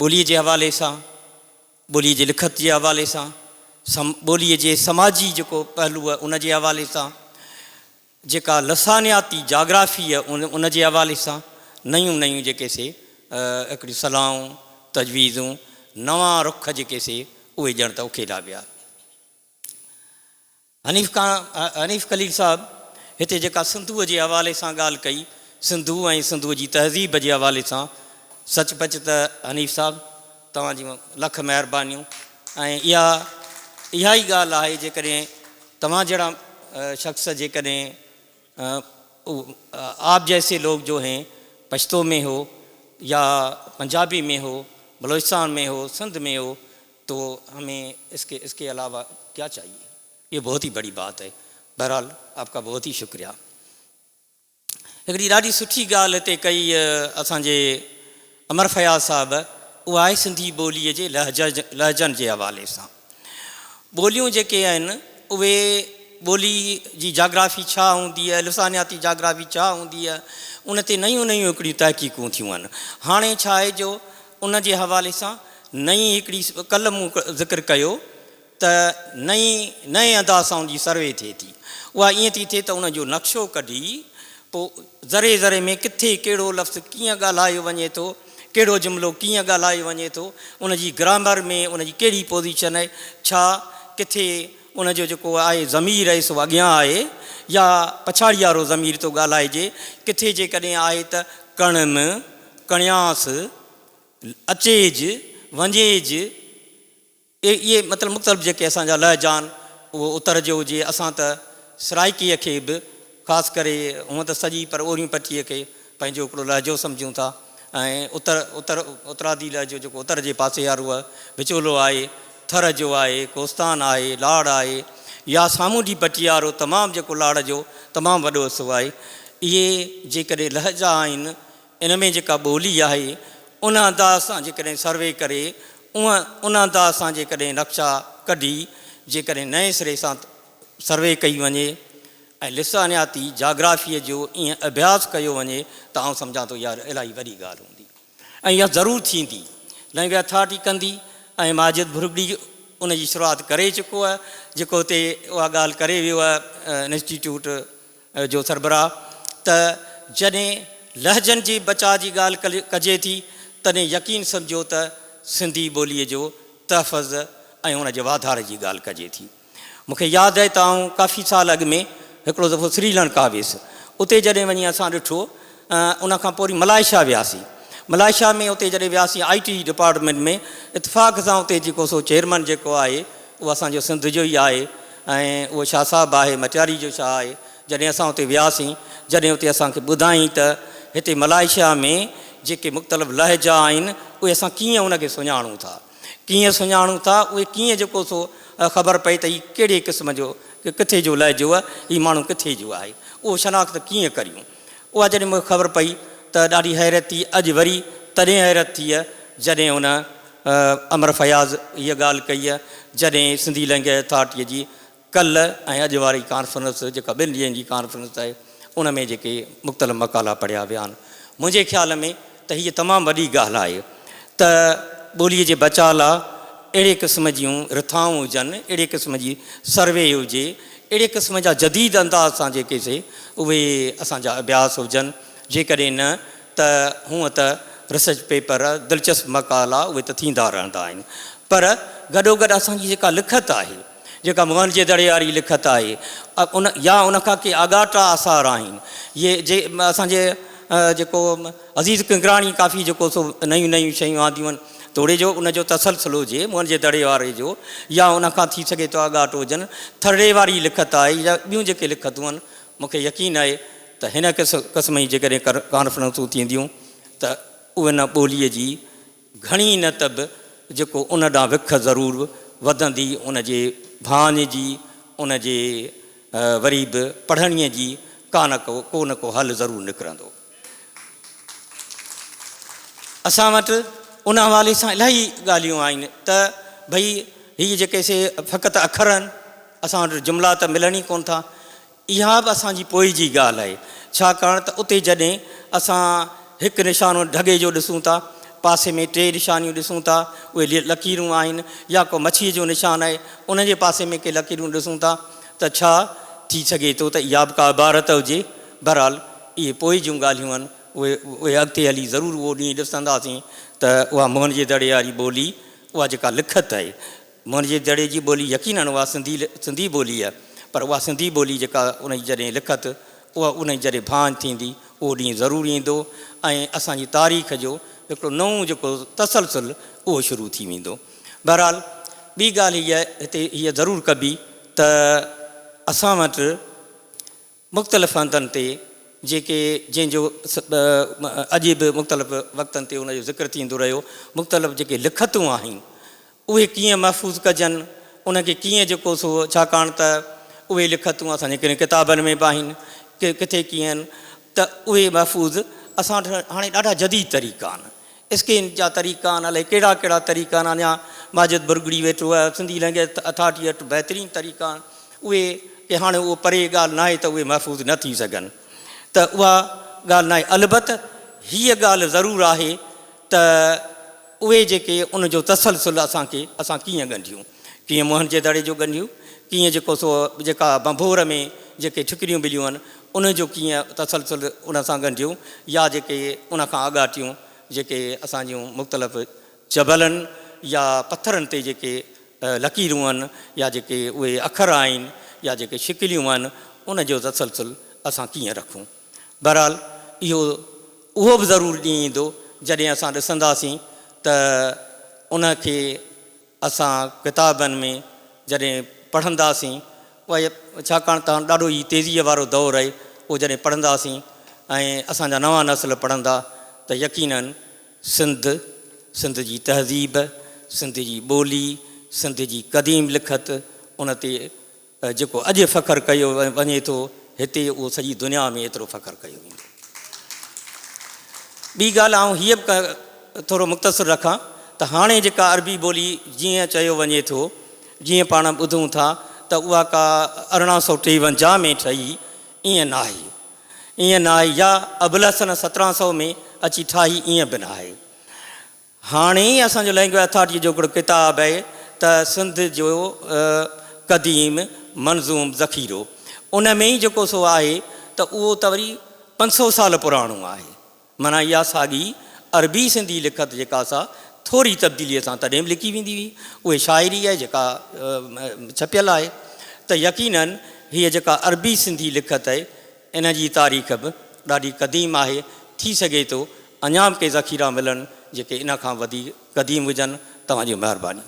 ٻوليء جي حوالي سان، ٻوليء جي لکت جي حوالي سان، ٻوليء جي سماجي جيڪو پهلو آهي ان جي حوالي سان، جيڪا لسانياتي جاگرافي آهي ان جي حوالي سان نيون نيون جيڪي سي هڪڙيون صلاحون، تجويزون، نوان رخ جيڪي سي اهي ڄڻ ته اکيڙيا ويا. حنيف حنيف خليل صاحب هتي جيڪا سنڌوء جي حوالي سان ڳالهه ڪئي، سنڌو ۽ سنڌوء جي تهذيب جي حوالي سان، سچ پچ ته حنيف صاحب توهان جون لک مهربانيون ۽ اها اها ئي ڳالهه آهي جيڪڏهن توهان جهڙا شخص جيڪڏهن آپ جيسي لوگ جو هين پشتو ۾ هو يا پنجابي ۾ هو بلوچستان ۾ هو سنڌ ۾ هو تو همين اس ڪي اس ڪي علاوه ڪيا چاهيي يي بهت هي بڙي بات هي بهرحال آپ ڪا بهت هي شڪريه. هڪڙي ڏاڍي سٺي ڳالهه هتي ڪئي اسان جي امر فياض صاحب اها آهي سنڌي ٻوليء جي لهجن جي حوالي سان ٻوليون جيڪي آهن اهي ٻولي جي جاگرافي ڇا هوندي آهي لسانياتي جاگرافي ڇا هوندي آهي ان تي نيون نيون هڪڙيون تحقيقون ٿيون آهن هاڻي ڇا آهي جو ان جي حوالي سان نئين هڪڙي ڪلهه مون ذڪر ڪيو ته نئين نئين انداز سان ان جي سروي ٿئي ٿي. اها ائين ٿي ٿئي ته ان جو نقشو ڪڍي پوء ذري ذري ۾ ڪٿي ڪهڙو لفظ ڪيئن ڳالهايو وڃي ٿو، ڪهڙو جملو ڪيئن ڳالهايو وڃي ٿو، ان جي گرامر ۾ ان جي ڪهڙي پوزيشن آهي، ڇا ڪٿي ان جو جيڪو آهي ضمير آهي سو اڳيان آهي يا پڇاڙي وارو ضمير ٿو ڳالهائجي، ڪٿي جيڪڏهن آهي ته ڪڻم، ڪڻياس، اچيج، وڃيج، اهي مطلب مختلف جيڪي اسان جا لهجا آهن اهو اتر جو هجي اسان ته سرائيڪيء کي به خاص ڪري هونء ته سڄي پر اوريون پٽيء کي پنهنجو هڪڙو لهجو سمجهون ٿا ۽ اتر اتر اترادي لهجو جيڪو اتر جي پاسي وارو آهي وچولو آهي ٿر جو آهي ڪوستان آهي لاڙ آهي يا سامونڊي پٽيء وارو تمام جيڪو لاڙ جو تمام وڏو حصو آهي اهي جيڪڏهن لهجا آهن ان ۾ جيڪا ٻولي آهي ان انداز سان جيڪڏهن سروي ڪري ان انداز سان جيڪڏهن نقشا ڪڍي جيڪڏهن نئين سري سان سروي ڪئي وڃي ۽ لسانياتي جاگرافيء جو ائين اڀياس ڪيو وڃي ته آئون سمجهان ٿو اها الاهي وڏي ڳالهه هوندي ۽ اها ضرور ٿيندي. لئنگويج اٿارٽي ڪندي ۽ ماجد ڀرڳڙي ان جي شروعات ڪري چڪو آهي جيڪو هتي اها ڳالهه ڪري ويو آهي انسٽيٽيوٽ جو سربراهه ته جڏهن لهجن جي بچاء جي ڳالهه ڪجي ٿي تڏهن يقين سمجهو ته سنڌي ٻوليء جو تحفظ ۽ ان جي واڌاري جي ڳالهه ڪجي ٿي. مون کي ياد آهي ته آئون ڪافي سال اڳ ۾ هڪڙو دفعو سري لنڪا ويس. اتي جڏهن وڃي اسان ڏٺو ان کان پوء وري ملائيشيا وياسين. ملائيشيا ۾ اتي جڏهن وياسين آء ٽي ڊپارٽمينٽ ۾ اتفاق سان اتي جيڪو سو چيئرمن جيڪو آهي اهو اسان جو سنڌ جو ئي آهي ۽ اهو شاهه صاحب آهي مٽياري جو شاهه آهي جڏهن اسان اتي وياسين جڏهن اتي اسان کي ٻڌائين ته هتي ملائيشيا ۾ جيڪي مختلف لهجا آهن اهي اسان ڪيئن ان کي سڃاڻون ٿا ڪيئن سڃاڻون ٿا اهي ڪيئن جيڪو سو خبر پئي ته هي ڪهڙي قسم جو ڪٿي جو لهجو آهي هي ماڻهو ڪٿي جو آهي اهو شناخت ڪيئن ڪريون اها جڏهن مون کي خبر پئي ته ڏاڍي حيرت ٿي اڄ وري تڏهن حيرت ٿي جڏهن ان امر فياض هيء ڳالهه ڪئي جڏهن سنڌي لئنگئيج اٿارٽيء جي ڪلهه ۽ اڄ واري ڪانفرنس جيڪا ٻن ڏينهن جي ڪانفرنس آهي ان ۾ جيڪي مختلف مقالا پڙهيا ويا آهن منهنجي خيال ۾ ته هيء تمام وڏي ڳالهه آهي ته ٻوليء جي بچاء لاء اهڙي قسم جون رٿائون هجن، اهڙي قسم جي سروي هجي، اهڙي قسم جا جديد انداز سان جيڪي سي اهي اسان جا اڀياس هجن، جيڪڏهن نه ته هونء ته ريسرچ پيپر، دلچسپ مقالا اهي ته ٿيندا رهندا آهن پر گڏوگڏ اسان جي جيڪا لکت آهي، جيڪا موهن جي دڙي واري لکت آهي ان يا ان کان ڪي آڳاٽا آثار آهن اهي جي اسان جي جيڪو عزيز ڪنگراڻي ڪافي جيڪو سو نيون نيون شيون آنديون آهن توڙي جو ان جو تسلسل هجي موهن جي دڙي واري جو يا ان کان ٿي سگهي ٿو آڳاٽو هجن ٿرڙي واري لکت آهي يا ٻيون جيڪي لکتون آهن مون کي يقين آهي ته هن قسم جي جيڪڏهن ڪانفرنسون ٿينديون ته ان ٻوليء جي گهڻي نه ته به جيڪو ان ڏانهن وک ضرور وڌندي، ان جي ڀاڃ جي، ان جي وري به پڙهڻيء جي ڪا نه ڪو ڪو نه ڪو حل ضرور نڪرندو. اسان وٽ ان حوالي سان الاهي ڳالهيون آهن ته ڀئي هي جيڪي سي فقط اکر آهن، اسان وٽ جملا ته ملن ئي ڪونه ٿا. اها به اسان جي پوء جي ڳالهه آهي، ڇاڪاڻ ته اتي جڏهن اسان هڪ نشانو ڍڳي جو ڏسون ٿا پاسي ۾ ٽي نشانيون ڏسون ٿا، اهي لڪيرون آهن يا ڪو مڇيء جو نشان آهي، ان جي پاسي ۾ ڪي لڪيرون ڏسون ٿا ته ڇا ٿي سگهي ٿو ته اها به ڪا عبارت هجي؟ بهرحال اهي پوء جون ڳالهيون آهن، اهي اهي اڳتي هلي ضرور اهو ڏينهن ڏسنداسين ته اها موهن جي دڙي واري ٻولي اها جيڪا لکت آهي، موهن جي دڙي جي ٻولي يقيناً اها سنڌي سنڌي ٻولي آهي پر اها سنڌي ٻولي جيڪا ان جي جڏهن لکت اها ان جي جڏهن ڀاڃ ٿيندي اهو ڏينهن ضرور ايندو ۽ اسان جي تاريخ جو هڪڙو نئون جيڪو تسلسل اهو شروع ٿي ويندو. بهرحال ٻي ڳالهه هيء هتي هيء ضرور ڪبي ته اسان وٽ مختلف هنڌن تي جيڪي جنهن جو اڄ به مختلف وقتن تي ان جو ذڪر ٿيندو رهيو مختلف جيڪي لکتون آهن اهي ڪيئن محفوظ ڪجن ان کي ڪيئن جيڪو سو ڇاڪاڻ ته اهي لکتون اسان جي ڪن ڪتابن ۾ به آهن ڪٿي ڪيئن ته اهي محفوظ اسان وٽ هاڻي ڏاڍا جديد طريقا آهن اسڪين جا طريقا آهن الائي ڪهڙا ڪهڙا طريقا آهن اڃا ماجد ڀرڳڙي ويٺو آهي سنڌي لئنگئيج اٿارٽي وٽ بهترين طريقا آهن اهي ڪي هاڻي اهو پري ڳالهه ناهي ته اهي محفوظ نه ٿي سگهن ته اها ڳالهه ناهي البت هيء ڳالهه ضرور آهي ته اهي جيڪي ان جو تسلسل اسان کي اسان ڪيئن ڳنڍيون ڪيئن موهن جي دڙي جو ڳنڍيون ڪيئن جيڪو سو جيڪا ڀنڀور ۾ جيڪي ٺڪريون مليون آهن ان جو ڪيئن تسلسل ان سان ڳنڍيون يا جيڪي ان کان آڳاٽيون جيڪي اسان جون مختلف جبلن يا پٿرن تي جيڪي لڪيرون آهن يا جيڪي اهي اکر آهن يا جيڪي شڪليون آهن ان جو تسلسل اسان ڪيئن رکون. بهرحال اهو اهو به ضرور ڏينهن ايندو جڏهن اسان ڏسنداسين ته ان کي اسان ڪتابن ۾ جڏهن پڙهنداسين اها ڇاڪاڻ ته هاڻ ڏاڍو ئي تيزيء وارو دور آهي اهو جڏهن پڙهنداسين ۽ اسان جا نوان نسل پڙهندا ته يقيناً سنڌ، سنڌ جي تهذيب، سنڌ جي ٻولي، سنڌ جي قديم لکت ان تي جيڪو اڄ فخر ڪيو وڃي ٿو هتي اهو سڄي دنيا ۾ ايترو فخر ڪيو ويندو. ٻي ڳالهه آئون هيء به ٿورو مختصر رکان ته هاڻي جيڪا عربي ٻولي جيئن چيو وڃي ٿو، جيئن پاڻ ٻڌون ٿا ته اها ڪا 1853 ۾ ٺهي ائين ناهي. ائين ناهي يا ابوالحسن 1700 ۾ اچي ٺاهي ائين به ناهي. هاڻي ئي اسان جو لئنگويج اٿارٽيء جو هڪڙو ڪتاب آهي ته سنڌ جو قديم منظوم ذخيرو ان ۾ ئي جيڪو سو آهي ته اهو ته وري 500 سال پراڻو آهي معنيٰ اها ساڳي عربي سنڌي لکت جيڪا سا ٿوري تبديليء سان تڏهن به لکي ويندي هئي اهي شاعري آهي جيڪا ڇپيل آهي ته يقيناً هيء جيڪا عربي سنڌي لکت آهي ان جي تاريخ به ڏاڍي قديم آهي، ٿي سگهي ٿو اڃا به ڪي ذخيرا ملن جيڪي ان کان وڌيڪ قديم هجن، توهان جي مهرباني.